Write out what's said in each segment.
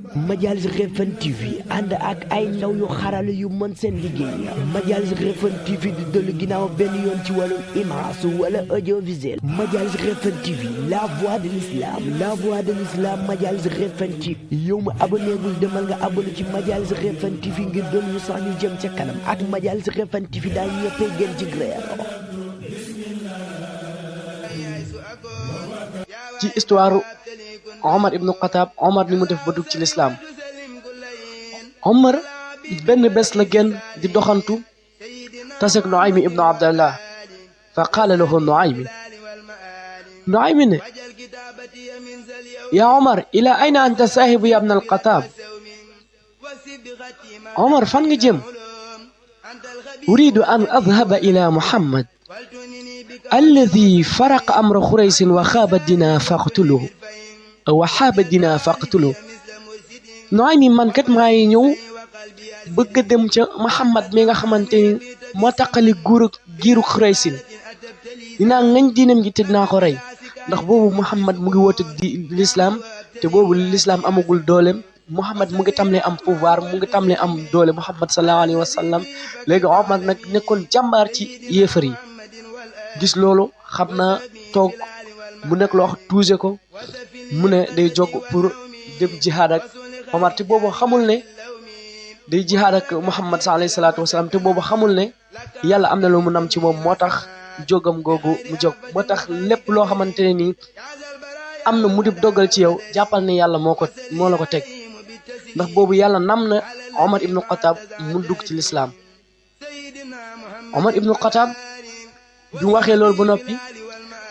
Madials Refane TV ànd ak ay ndaw yu xarala yu mën seen liggéey Madials Refane TV di dellu ginnaaw benn yoon ci wàllum image wala audiovisuel Madials Refane TV la voix de l'islam Madials Refane TV yow ma abonné-gul demal nga abonné ci Madials Refane TV ngir doon ñu sax ñu jëm ca kanam ak Madials Refane TV daal ñëppay gën ci grève ci histoire Omar ibn Khattab Omar li mu def ba dugg ci lislaam Omar benn bés la génn di doxantu tasek Nuaymi ibnu Abdallah fa qaala lahu Nuaymi ne yaa Omar ila ayna anta saahibu ya ibn al-Khattab Omar fan nga jëm uridu an adhaba ila Muhammad alladi faraqa amra Xuraysin wa xaaba dina faqtuluhu Nuaymi man kat maa ngi ñëw bëgg a dem ca Muhammad mi nga xamante ni moo taqali giiru Xuraysin dinaa ngañ diinam gi te dinaa ko rey ndax boobu Muhammad mu ngi woote di l'islam te boobu l'islam amagul dooleem Muhammad mu ngi tamle am pouvoir mu ngi tamle am doole Muhammad sallallahu alayhi wa sallam léegi Omar nag nekkoon jàmbaar ci yéefar yi gis loolu xam naa toog mu nekk loo wax tuuse ko mu ne day jóg pour dem jihaad ak Omar te boobu xamul ne day jihaad ak Muhammad alayhi salaatu wasalaam te boobu xamul ne yàlla am na lu mu nam ci moom moo tax jógam googu mu jóg moo tax lépp loo xamante ne nii am na mu dib dogal ci yow jàppal ne yàlla moo la ko teg ndax boobu yàlla nam na Omar ibnu Khattab mu dugg ci lislaam Omar ibnu Khattab bi mu waxee loolu ba noppi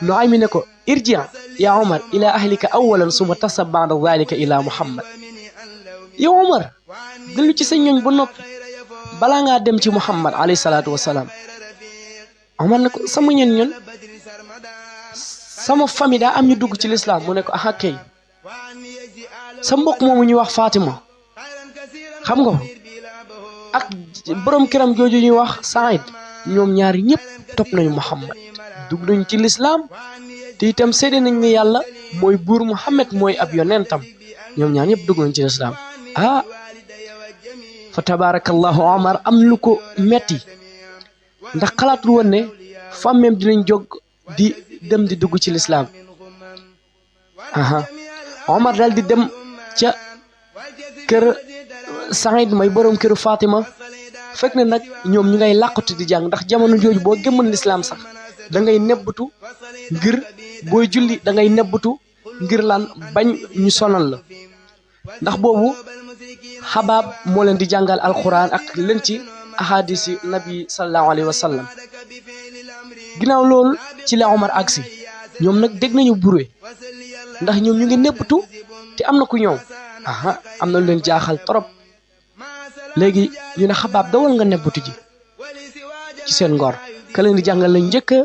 Nuaymi ne ko irji ya Omar ila ahlika awalan suma tasab ba'da dhalika ila Muhammad yow Omar dellu ci sa ñoñ ba noppi balaa ngaa dem ci Muhammad alayhi salaatu wasalaam Omar ne ko sama ñoñ sama famille daa am ñu dugg ci lislaam mu ne ko aha kay sa mbokk moomu ñuy wax Fatima xam nga ak borom kiram jooju ñuy wax Saïd ñoom ñaari ñëpp topp nañu Muhammad dugg nañu ci lislaam te itam seede nañ ne yàlla mooy buur Muhammad mooy ab yonentam ñoom ñaar ñëpp dugg nañu ci lislaam fa tabarakallahu Omar am lu ko metti ndax xalaatul woon ne fammeem dinañ jóg di dem di dugg ci lislaam Omar dal di dem ca kër Saïd may borom këru Fatima fekk ne nag ñoom ñu ngay làqatu di jàng ndax jamono jooju boo gëmmoon lislaam sax da ngay nebbatu ngir booy julli da ngay nebbatu ngir lan bañ ñu sonal la ndax boobu xabaab moo leen di jàngal alquran ak leen ci ahadisi nabi sallallahu alayhi wa sallam ginnaaw loolu ci la Omar agsi ñoom nag dégg nañu burwe ndax ñoom ñu ngi nebbatu te am na ku ñëw am na lu leen jaaxal trop léegi ñu ne xabaab dawal nga nebbatu ji ci seen ngor ka leen di jàngal lañ njëkk a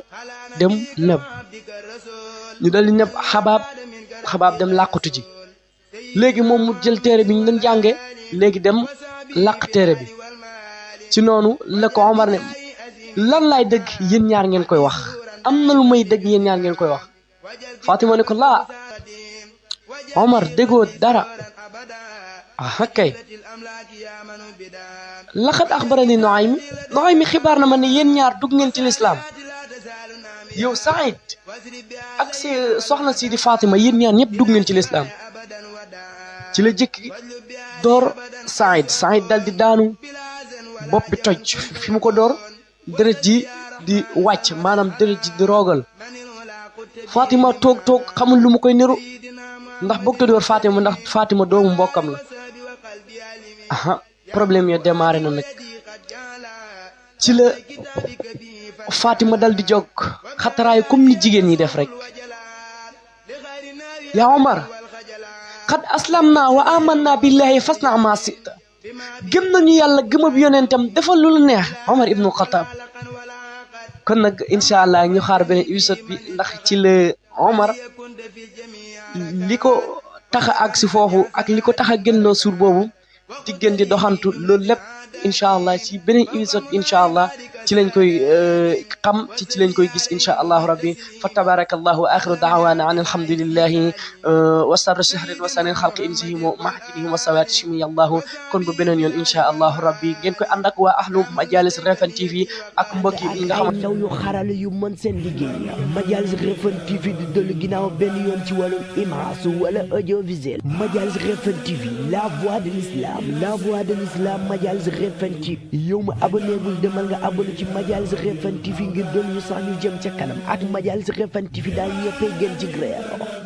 dem nebb ñu dal di nebb xabaab dem làqatu ji léegi moom mu jël téere bi ñu doon jànge léegi dem làq téere bi ci noonu la ko Omar ne lan laay dëgg yéen ñaar ngeen koy wax am na lu may dëgg yéen ñaar ngeen koy wax Fatima ne ko laa Omar déggoo dara kay laqad axbarani Nuaymi xibaar na ma ne yéen ñaar dugg ngeen ci lislaam yow Saïd ak si soxna si di Fatima yéen ñaar ñëpp dugg ngeen ci lislaam ci la jëkki door Saïd dal di daanu bopp bi toj fi mu ko door deret ji di wàcc maanaam deret ji di roogal Fatima toog xamul lu mu koy niru ndax bëgg te door ndax Fatima doomu mbokkam la problème ya démarré na nag ci la Fatima dal di jóg xataraayu comme ni jigéen ñi def rek yaa Omar qad aslamna wa amanna billahi fasna ma sita gëm nañu yàlla gëm ab yonentam defal lu la neex Omar ibnu Khattab kon nag incha allah ñu xaar beneen épisode bi ndax ci la Omar li ko tax a àgg si foofu ak li ko tax a génnoo suur boobu di gën di doxantu loolu lépp incha allah ci beneen épisode bi incha allah ci ci lañ koy xam ci lañ koy gis insha allahu rabbi fa tabarakallahu akhiru da'wana an alhamdulillahi wa sarr shahrin wa sanin khalqi inzihim mahjinihim wa sawati shimi allahu kon bu benen yoon insha allahu rabbi ngeen koy ànd ak waa ahlu majalis Refane TV ak mbokk yi nga xamante ndaw yu xarala yu mën seen liggéey majalis Refane TV di dellu ginnaaw benn yoon ci wàllum image wala audiovisuel majalis Refane TV la voix de l'islam majalis Refane TV yow ma abonné gul demal nga abonné ci majalis Refane TV ngir doon ñu sax ñu jëm ca kanam ak majalis Refane TV daal ñëppay gën ci grève